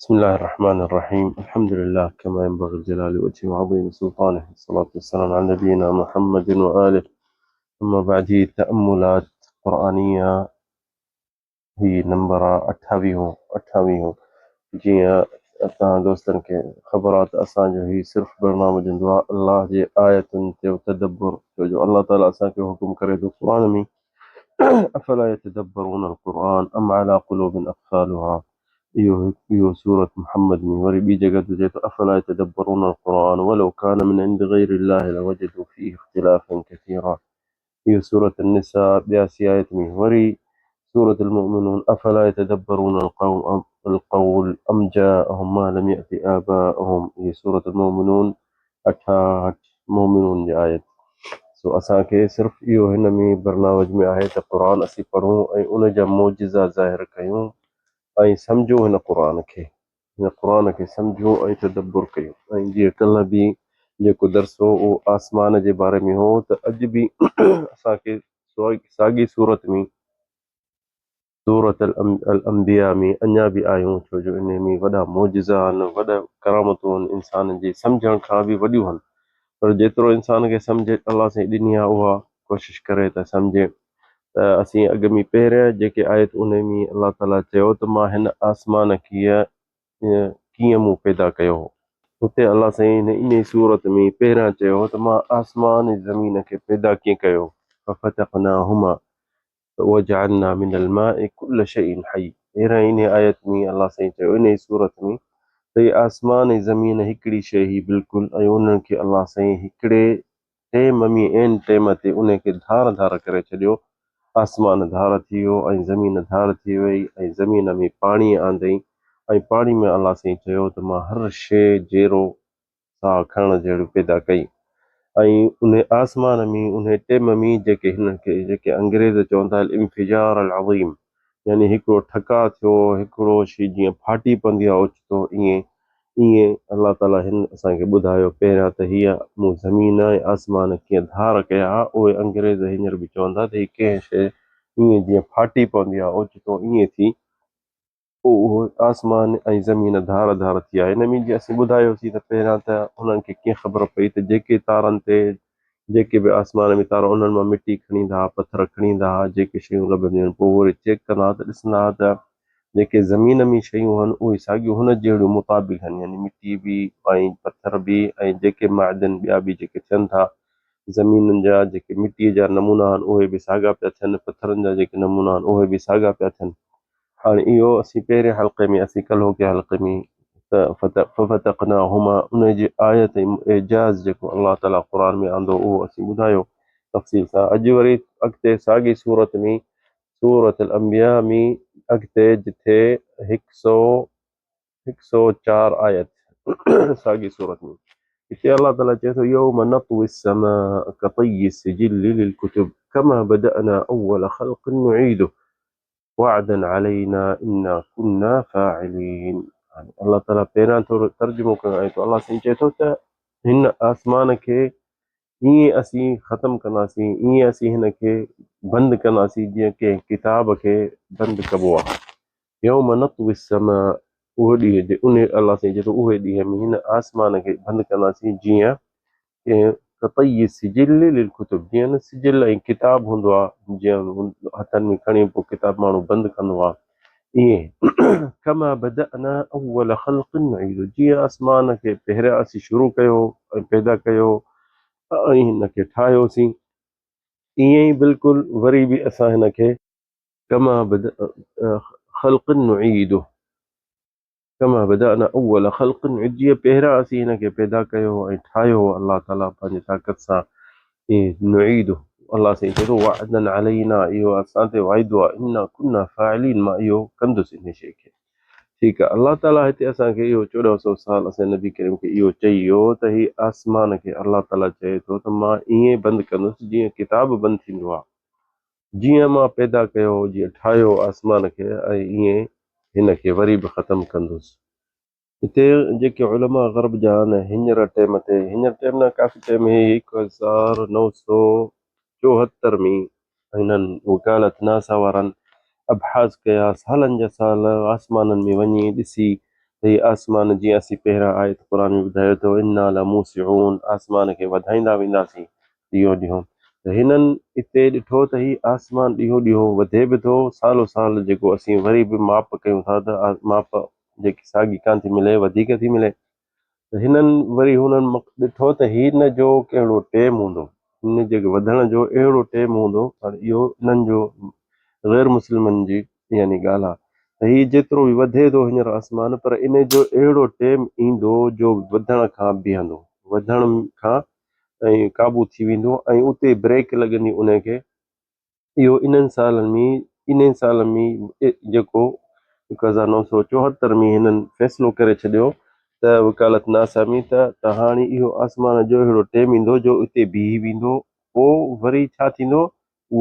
بسم الله الرحمن الرحيم الحمد لله كما ينبغي لجلال وجهه وعظيم سلطانه والصلاة والسلام على نبينا محمد وآله اما بعد هي تأملات قرآنية هي نمبر آ اٺاويهون اٺاويهون جيئن توهان دوستن کي خبر آ ته اسان جو هي صرف برنامج هوندو آ الله جي آيتن تي تدبر ڇو جو الله تعالي اسان کي حڪم ڪري ٿو قرآن ۾ افلا يتدبرون القرآن ام على قلوب اقفالها اهو اهو سورة محمد ۾ وري ٻي جڳهه تي چئي ٿو افلا يتدبرون القرآن ولو كان من عند غير الله لوجدوا فيه اختلافا كثيرا اهو سورة النساء 82 آيت ۾ وري سورة المؤمنون افلا يتدبرون القوم القول ام جاءهم ما لم يأت آباءهم اهي سورة المؤمنون 68 مؤمنون جي آيت سو اسان کي صرف اهو هن ۾ برنامج ۾ آهي ته قرآن اسين پڙهون ۽ ان جا معجزا ظاهر ڪيون ۽ سمجهون هن قرآن کي هن قرآن کي سمجهون ۽ تدبر ڪيون ۽ جيئن ڪلهه به جيڪو درس هو اهو آسمان جي باري ۾ هو ته اڄ به اسان کي ساڳي صورت ۾ سورة الانبياء ۾ اڃا به آهيون ڇو جو انهي ۾ وڏا معجزا آهن وڏا ڪرامتون آهن انسان جي سمجهڻ کان به وڏيون آهن پر جيترو انسان کي سمجهه الله سائين ڏني آهي اها ڪوشش ڪري ته سمجهي ته اسين اڳ ۾ پهريان جيڪي آيت انهي ۾ الله تعالي چيو ته مان هن آسمان کي ڪيئن مون پيدا ڪيو هو. هتي الله سائين هن انهي سورت ۾ پهريان چيو هو ته مان آسمان ۽ زمين کي پيدا ڪيئن ڪيو ففتقناهما وجعلنا من الماء كل شيء حي پهريان انهي آيت ۾ الله سائين چيو انهي سورت ۾ ته هي آسمان ۽ زمين هڪڙي شيء هئي بلڪل ۽ انهن کي الله سائين هڪڙي ٽيم ۾ عين ٽيم تي انهي کي ڌار ڌار ڪري ڇڏيو، آسمان ڌار ٿي ويو ۽ زمين ڌار ٿي وئي ۽ زمين ۾ پاڻي آندئين ۽ پاڻي ۾ الله سائين چيو ته مان هر شيء جيئرو ساهه کڻڻ جهڙي پيدا ڪئي ۽ انهي آسمان ۾ انهي ٽيم ۾ جيڪي هنن کي جيڪي انگريز چون ٿا الانفجار العظيم يعني هڪڙو ٺڪاء ٿيو، هڪڙو شيء جيئن ڦاٽي پوندي آهي اوچتو ائين ائين الله تعاليٰ هن اسان کي ٻڌايو پهريان ته هيء مون زمين ۽ آسمان ڪيئن ڌار ڪيا ها، اهي انگريز هينئر به چون ٿا ته هي ڪنهن شيء ائين جيئن ڦاٽي پوندي آهي اوچتو ائين ٿي پوء اهو آسمان ۽ زمين ڌار ڌار ٿي ويا. هن ۾ جيئن اسين ٻڌايوسين ته پهريان ته انهن کي ڪيئن خبر پئي ته جيڪي تارن تي جيڪي به آسمان ۾ تارا انهن مان مٽي کڻي ايندا ها، پٿر کڻي ايندا ها، جيڪي شيون لڀنديون هيون پوء وري چيڪ ڪندا ها ته ڏسندا ها ته جيڪي زمين ۾ شيون هن اهي ساڳيون هن جهڙيون مطابق هن يعني مٽي به ۽ پٿر به ۽ جيڪي معدن ٻيا به جيڪي ٿين ٿا زمينن جا جيڪي مٽي جا نمونا آهن اهي به ساڳا پيا ٿين پٿرن جا جيڪي نمونا آهن اهي به ساڳا پيا ٿين. هاڻي اهو اسين پهرين حلقي ۾ اسين ڪلهوڪي حلقي ۾ ته ففتقناهما ان جي آيت ۽ اعجاز جيڪو الله تعالي قرآن ۾ آندو اهو اسين ٻڌايو تفصيل سان اڄ وري اڳتي ساڳي سورت ۾ سورة الانبياء ۾ اڳتي جٿي هڪ سو هڪ سو چار آيت ساڳي سورت ۾ هتي الله تعالي چئي ٿو يوم نطوي السماء كطي السجل للكتب كما بدأنا أول خلق نعيده وعدا علينا انا كنا فاعلين هاڻي الله تعالي پهريان ٿورو ترجمو ڪيو ۽ الله سائين چئي ٿو ته هن آسمان کي ائين اسين ختم ڪنداسين ائين اسين هن کي بند ڪنداسين جيئن ڪنهن ڪتاب کي بند ڪبو آهي يوم نطوي السماء اهو ڏينهن جي ان الله سائين چئي ٿو اهي ڏينهن ۾ هن آسمان کي بند ڪنداسين جيئن ڪنهن ڪطي السجل للڪتب جيئن نه سجل ۽ ڪتاب هوندو آهي جيئن هٿن ۾ کڻي پوء ڪتاب ماڻهو بند ڪندو آهي ائين ڪما بدأنا اول خلق نعيد جيئن آسمان کي پهريان اسين شروع ڪيو ۽ پيدا ڪيو ۽ هن کي ٺاهيوسين ائين ئي بلڪل وري به اسان هن کي ڪما بدأ خلق نعيده ڪما بدأنا اول خلق نعيد جيئن پهريان اسين هن کي پيدا ڪيو هو ۽ ٺاهيو هو الله تعالي پنهنجي طاقت سان ائين نعيده الله سائين چئي ٿو وعدا علينا اهو اسان تي وعدو آهي انا ڪنا فاعلين مان اهو ڪندس انهي شيء کي ٺيڪ آهي الله تعالي هتي اسان کي اهو چوڏهن سو سال اسان نبي ڪريم کي اهو چئي ويو ته هي آسمان کي الله تعالي چئي ٿو ته مان ائين بند ڪندس جيئن ڪتاب بند ٿيندو آهي جيئن مان پيدا ڪيو، جيئن ٺاهيو آسمان کي ۽ ائين هن کي وري به ختم ڪندس. هتي جيڪي علماء غرب جا آهن هينئر ٽيم تي، هينئر ٽيم نه ڪافي ٽيم هي 1974 ۾ هنن وڪالت ناسا وارن ابحاث ڪيا، سالن جا سال آسمانن ۾ وڃي ڏسي ته هي آسمان جيئن اسين پهريان آيت قرآن ۾ ٻڌايو ته انا لموسعون آسمان کي وڌائيندا وينداسين ڏينهون ڏينهون ته هنن اتي ڏٺو ته هي آسمان ڏينهون ڏينهون وڌي به ٿو سالو سال جيڪو اسين وري به ماپ ڪيون ٿا ته ماپ جيڪي ساڳي ڪانه ٿي ملي وڌيڪ ٿي ملي ته هنن وري هنن ڏٺو ته هن جو ڪهڙو ٽيم هوندو، هن جي وڌڻ جو اهڙو ٽيم هوندو، هاڻي اهو انهن جو غير مسلمن جي يعني ڳالهه آهي ته هي جيترو به وڌي ٿو هينئر آسمان پر ان جو اهڙو ٽيم ايندو جو وڌڻ کان بيهندو، وڌڻ کان ۽ قابو ٿي ويندو ۽ اتي بريڪ لڳندي ان کي. اهو انهن سالن ۾ انهي سال ۾ جيڪو 1974 ۾ هنن فيصلو ڪري ڇڏيو ته وڪالت ناسا ۾ ته ته هاڻي اهو آسمان جو اهڙو ٽيم ايندو جو اتي بيهي ويندو پوء وري ڇا ٿيندو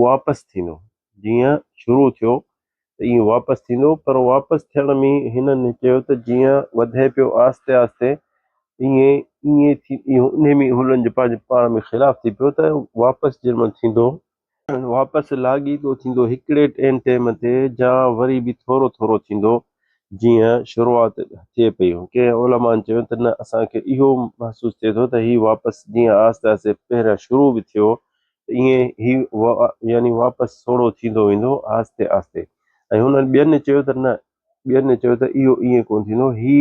واپس ٿيندو جيئن شروع ٿيو ته ائين واپس ٿيندو پر واپس ٿيڻ ۾ هنن چيو ته جيئن وڌي پيو آهستي آهستي ائين ائين ٿي انهي ۾ هنن جو پنهنجي پاڻ ۾ خلاف ٿي پيو ته واپس جنهن مهل ٿيندو واپس لاڳيتو ٿيندو هڪڙي ٽين ٽيم تي جا وري به ٿورو ٿورو ٿيندو جيئن شروعات ٿئي پئي. ڪنهن علمائن چيو ته نه اسان کي اهو محسوس ٿئي ٿو ته هي واپس جيئن آهستي آهستي پهريان شروع به ٿيو ته ائين هي يعني واپس سوڙهو ٿيندو ويندو آهستي آهستي ۽ هنن ٻين چيو ته نه ٻين چيو ته اهو ائين ڪونه ٿيندو هي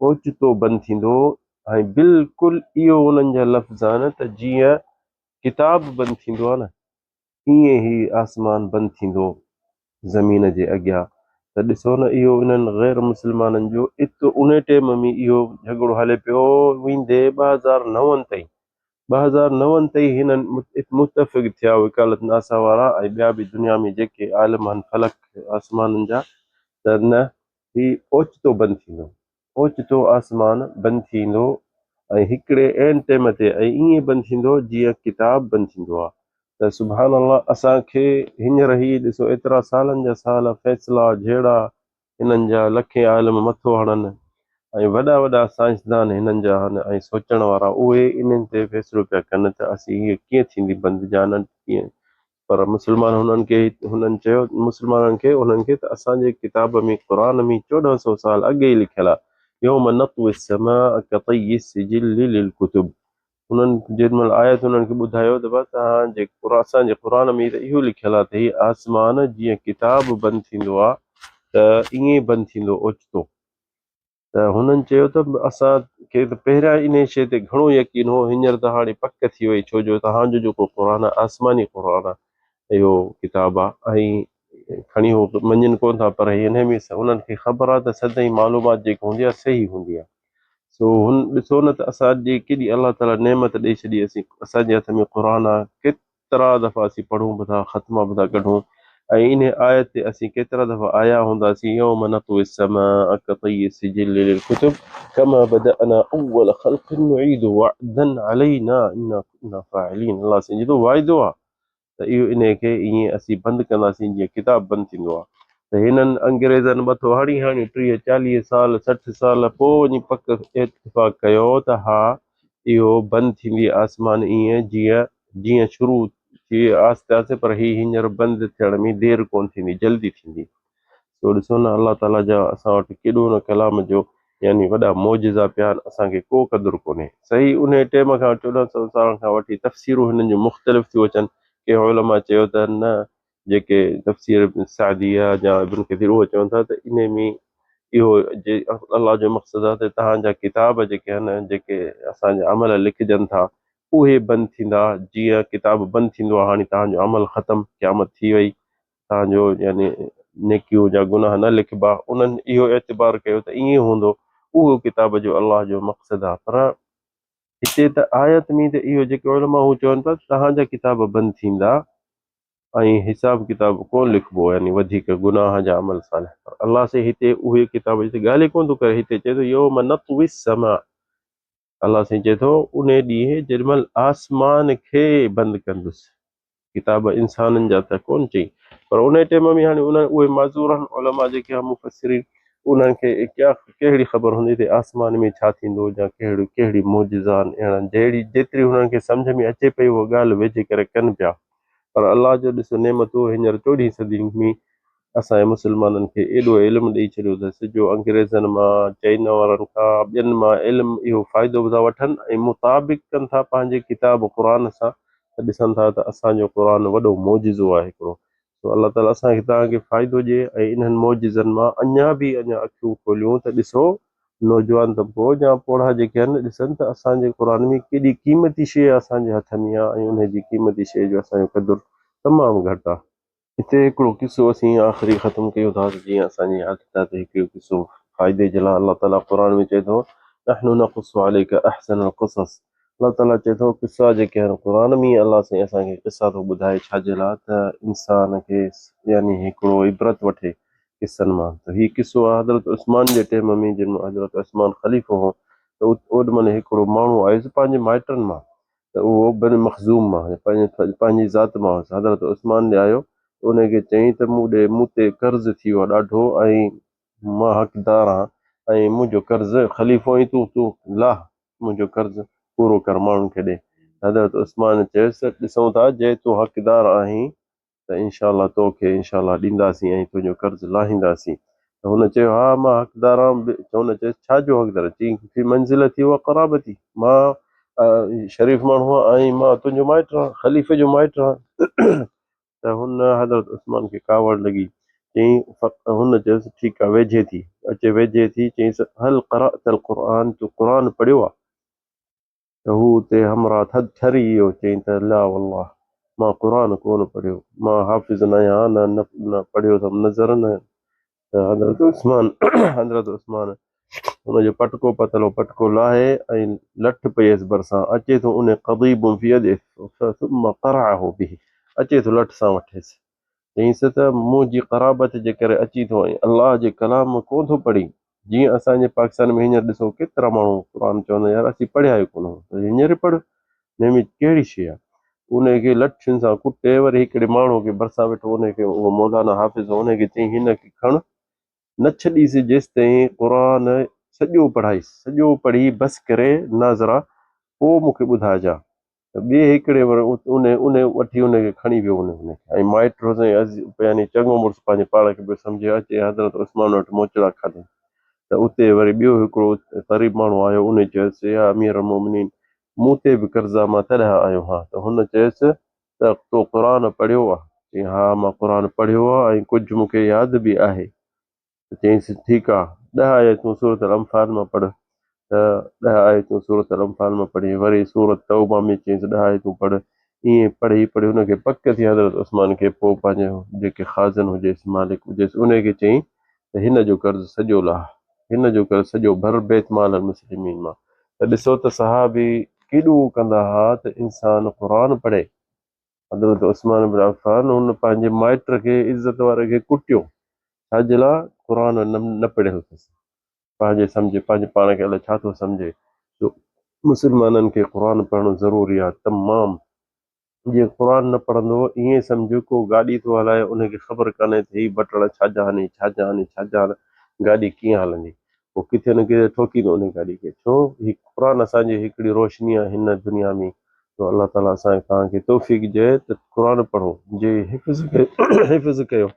اوچتو بند ٿيندو ۽ بلڪل اهو انهن جا لفظ آهن ته جيئن ڪتاب بند ٿيندو آ نه ائين هي آسمان بند ٿيندو زمين جي اڳيان ته ڏسو نه اهو انهن غير مسلمانن جو ايترو انهي ٽيم ۾ اهو جهڳڙو هلي پيو ويندي 2009 تائين 2009 تائين هنن متفق ٿيا وڪالت ناسا وارا ۽ ٻيا به دنيا ۾ جيڪي عالم آهن فلڪ آسمانن جا ته نه هي اوچتو بند ٿيندو اوچتو آسمان بند ٿي ايندو ۽ هڪڙي عين ٽيم تي ۽ ائين بند ٿيندو جيئن ڪتاب بند ٿيندو آ ته سبحان الله اسان کي هينئر هي ڏسو ايترا سالن جا سال فيصلا جهيڙا هنن جا لکين عالم مٿو هڻن ۽ وڏا وڏا سائنسدان هنن جا هن ۽ سوچڻ وارا اهي انهن تي فيصلو پيا ڪن ته اسين هيء ڪيئن ٿيندي بند جانن ڪيئن پر مسلمان هنن کي هنن چيو مسلمانن کي انهن کي ته اسان جي ڪتاب ۾ قرآن ۾ 14 سو سال اڳي ئي لکيل آهي يوم نطوي السماء ڪطي السجل للڪتب انهن جيڏي مهل آيت انهن کي ٻڌايو ته بس توهان جي اسان جي قرآن ۾ ته اهو لکيل آهي ته هي آسمان جيئن ڪتاب بند ٿيندو آهي ته ائين بند ٿيندو اوچتو ته هنن چيو ته اسان کي ته پهريان انهيء شيء تي گهڻو يقين هو، هينئر ته هاڻي پڪ ٿي وئي، ڇو جو توهان جو جيڪو قرآن آهي، آسماني قرآن آهي، اهو ڪتاب آهي ۽ کڻي هو مڃين ڪونه ٿا پر انهيء ۾ انهن کي خبر آهي ته سدائين معلومات جيڪا هوندي آهي صحيح هوندي آهي. سو هن ڏسو نه ته اسان جي ڪيڏي الله تعاليٰ نعمت ڏئي ڇڏي، اسين اسان جي هٿ ۾ قرآن آهي، ڪيترا دفعا اسين پڙهون به ٿا، ختما به ٿا ڪڍون ۽ انهيء آيت تي اسين ڪيترا دفعا آيا هونداسين، يوم نطوي السماء ڪطي السجل للڪتب ڪما بدأنا اول خلق نعيده وعدا علينا انا ڪنا فاعلين الله سائين جي ٿو واعدو آهي ته اهو انهيء کي ائين اسين بند ڪنداسين جيئن ڪتاب بند ٿيندو آهي ته هنن انگريزن مٿو هڻي هڻي 30 40 سال 60 سال پوء وڃي پڪ اتفاق ڪيو ته ها اهو بند ٿيندي آسمان ائين جيئن جيئن شروع ٿئي آهستي آهستي پر هي هينئر بند ٿيڻ ۾ دير ڪونه ٿيندي جلدي ٿيندي سو ڏسو نه الله تعالي جا اسان وٽ ڪيڏو نه ڪلام جو يعني وڏا معجزا پيا آهن اسان کي ڪو قدر ڪونهي صحيح انهي ٽيم کان 1400 سالن کان وٺي تفسيرون هنن جون مختلف ٿيون اچن ڪي علماء چيو ته نه جيڪي تفسير ابن سعدي يا ابن ڪثير اهو چون ٿا ته انهي ۾ اهو جي الله جو مقصد آهي ته توهان جا ڪتاب جيڪي آهن جيڪي اسان جا عمل لکجن ٿا اهي بند ٿيندا جيئن ڪتاب بند ٿيندو آهي هاڻي توهان جو عمل ختم قيامت ٿي وئي توهان جو يعني نيڪيون جا گناهه نه لکبا انهن اهو اعتبار ڪيو ته ائين هوندو اهو ڪتاب جو الله جو مقصد آهي پر هتي ته آيت ۾ ته اهو جيڪي علماء هو چون پيا ته توهان جا ڪتاب بند ٿيندا ۽ حساب ڪتاب ڪونه لکبو يعني وڌيڪ گناهه جا عمل صالح پر الله سائين هتي اهي ڪتاب جي ڳالهه ئي ڪونه ٿو ڪري هتي چئي ٿو يوم نطوي السماء الله سائين چئي ٿو انهي ڏينهن جيڏي مهل آسمان کي بند ڪندس ڪتاب انسانن جا ته ڪونه چئي پر انهي ٽيم ۾ هاڻي انهن اهي معذور آهن علماء جيڪي آهن مفسرين انهن کي ڪيا ڪهڙي خبر هوندي ته آسمان ۾ ڇا ٿيندو يا ڪهڙي ڪهڙي معجزا آهن اهڙا جهڙي جيتري هنن کي سمجهه ۾ اچي پئي اها ڳالهه وجهي ڪري ڪن پيا پر الله جو ڏسو نعمتون هينئر چوڏهين صدي ۾ اسان جي مسلمانن کي ايڏو علم ڏئي ڇڏيو اٿس جو انگريزن مان، چائنا وارن کان، ٻين مان علم اهو فائدو به ٿا وٺن ۽ مطابق ڪن ٿا پنهنجي ڪتاب قرآن سان ته ڏسن ٿا ته اسان جو قرآن وڏو معجزو آهي هڪڙو سو الله تعالي اسان کي توهان کي فائدو ڏئي ۽ انهن معجزن مان اڃا به اڃا اکيون کوليون ته ڏسو نوجوان طبقو يا پوڙها جيڪي آهن ڏسن ته اسان جي قرآن ۾ ڪيڏي قيمتي شيء اسان جي هٿ ۾ آهي ۽ انهي جي قيمتي شيء جو اسان جو قدر تمام گهٽ آهي. هتي هڪڙو قصو اسين آخري ختم ڪيون ٿا ته جيئن اسان جي ياد ٿا ته هڪ قصو فائدي جي لاء الله تعالي قرآن ۾ چئي ٿو نحن نقص عليك احسن القصص الله تعالي چئي ٿو قصا جيڪي آهن قرآن ۾ الله سائين اسان کي قصا ٿو ٻڌائي ڇا جي لاء ته انسان کي يعني هڪڙو عبرت وٺي قصن مان ته هي قصو آهي حضرت عثمان جي ٽيم ۾ جن حضرت عثمان خليفو هو ته اوڏ مهل هڪڙو ماڻهو آيس پنهنجي مائٽن مان ته اهو بني مخزوم مان يعني پنهنجي ذات مان هوس. حضرت عثمان ڏي آيو ته ان کي چيائين ته مون ڏي مون تي قرض ٿي ويو آهي ڏاڍو ۽ مان حقدار آهيان ۽ منهنجو قرض خليفو آهين تون تون لاهه منهنجو قرض پورو ڪر ماڻهن کي ڏي. حضرت عثمان چيس ڏسون ٿا جي تون حقدار آهين ته انشاء الله تو کي انشاء الله ڏينداسين ۽ تنهنجو قرض لاهينداسين ته هن چيو ها مان حقدار آهيان ته هن چيس ڇا جو حقدار چيائين في منزلتي و قرابتي مان شريف ماڻهو آهيان ۽ مان تنهنجو مائٽ آهيان خليفي جو مائٽ آهيان ته هن حضرت عثمان کي ڪاوڙ لڳي چيائين هن چيس ٺيڪ آهي ويجهي ٿي اچي ويجهي ٿي چيائينس هل قرأت القرآن تو قرآن پڙهيو آهي ته هو اتي همراهه ٿڌ ٺري ويو، چيائين ته لا والله مان قرآن ڪونه پڙهيو، مان حافظ ناهيان نه نه پڙهيو اٿم نظر نه ته حضرت عثمان حضرت عثمان ان جو پٽڪو پتل هو پٽڪو لاهي ۽ لٺ پئي هيس ڀرسان اچي ٿو ان قضيب في يده ثم قرعه به اچي ٿو لٺ سان وٺيس چيائينس ته منهنجي قرابت جي ڪري اچين ٿو ۽ الله جي ڪلام ڪونه ٿو پڙهين، جيئن اسان جي پاڪستان ۾ هينئر ڏسو ڪيترا ماڻهو قرآن چوندا يار اسين پڙهيا ئي ڪونه هو ته هينئر پڙهه هن ۾ ڪهڙي شيء آهي. انهي کي لٺين سان ڪٽي وري هڪڙي ماڻهو کي ڀرسان ويٺو انهي کي اهو مولانا حافظ هو انهي کي چيائين هن کي کڻ نه ڇڏيس جيستائين قرآن سڄو پڙهائيس سڄو پڙهي بس ڪري ناظرا پوء مون کي ٻڌائجان. ته ٻئي هڪڙي ور انهي انهي وٺي انهي کي کڻي ويو انهي انهي کي ۽ مائٽ هوس ۽ عزيز يعني چڱو مڙس پنهنجي پاڻ کي پيو سمجهي اچي حضرت عثمان وٽ موچڙا کاڌائين ته اتي وري ٻيو هڪڙو غريب ماڻهو آيو انهي چيس يا امير المومنين مون تي به قرض آ مان تڏهن آيو هان ته هن چيس ته تو قرآن پڙهيو آ چيائين ها مان قرآن پڙهيو آ ۽ ڪجهه مون کي ياد به آهي ته چيائينس، ٺيڪ آ، ڏهه آيتون سورة الانفال مان پڙهه ته ڏهه آيتون سورة الانفال مان پڙهي، وري سورة توبه ۾ چيائينس ڏهه آيتون پڙهه، ائين پڙهي پڙهي هن کي پڪ ٿي حضرت عثمان کي پوء پنهنجو جيڪي خازن هجيس، مالڪ هجيس، انهي کي چيائين ته هن جو قرض سڄو لاهه، هن جو قرض سڄو ڀر بيت مال المسلمين مان ته ڏسو ته صحابي ڪيڏو ڪندا ها ته انسان قرآن پڙهي، حضرت عثمان بن عفان هن پنهنجي مائٽ کي عزت واري کي ڪٽيو ڇا جي لاء قرآن نه پڙهيل اٿس پنهنجي سمجهي پنهنجي پاڻ کي الائي ڇا ٿو سمجهي سو مسلمانن کي قرآن پڙهڻ ضروري آهي تمام جي قرآن نه پڙهندو ائين سمجهه ڪو گاڏي ٿو هلائي ان کي خبر ڪانهي ته هي بٽڻ ڇا جا آهن هي ڇا جا آهن هي ڇا جا آهن گاڏي ڪيئن هلندي پوء ڪٿي نه ڪٿي ٺوڪيندو انهي گاڏي کي ڇو هي قرآن اسان جي هڪڙي روشني آهي هن دنيا ۾ تو الله تعالي اسان کي توهان کي توفيق ڏي ته قرآن پڙهو جي حفظ حفظ ڪيو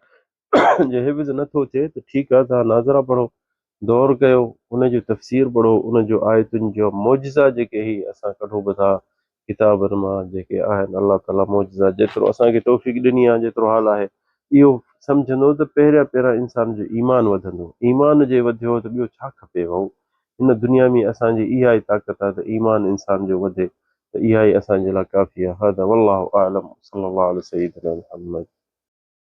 جي حفظ نه ٿو ٿئي ته ٺيڪ آهي توهان ناظره پڙهو دور ڪيو ان جو تفسير پڙهو ان جو آيتن جو معجزا جيڪي هي اسان ڪڍو به ٿا ڪتابن مان جيڪي آهن الله تعالي معجزا جيترو اسان کي توفيق ڏني آهي جيترو حال آهي اهو سمجهندو ته پهريان پهريان انسان جو ايمان وڌندو ايمان جي وڌيو ته ٻيو ڇا کپي ڀائو هن دنيا ۾ اسان جي اها ئي طاقت آهي ته ايمان انسان جو وڌي ته اها ئي اسان جي لاء ڪافي آهي هذا والله اعلم صلي الله علي سيدنا محمد.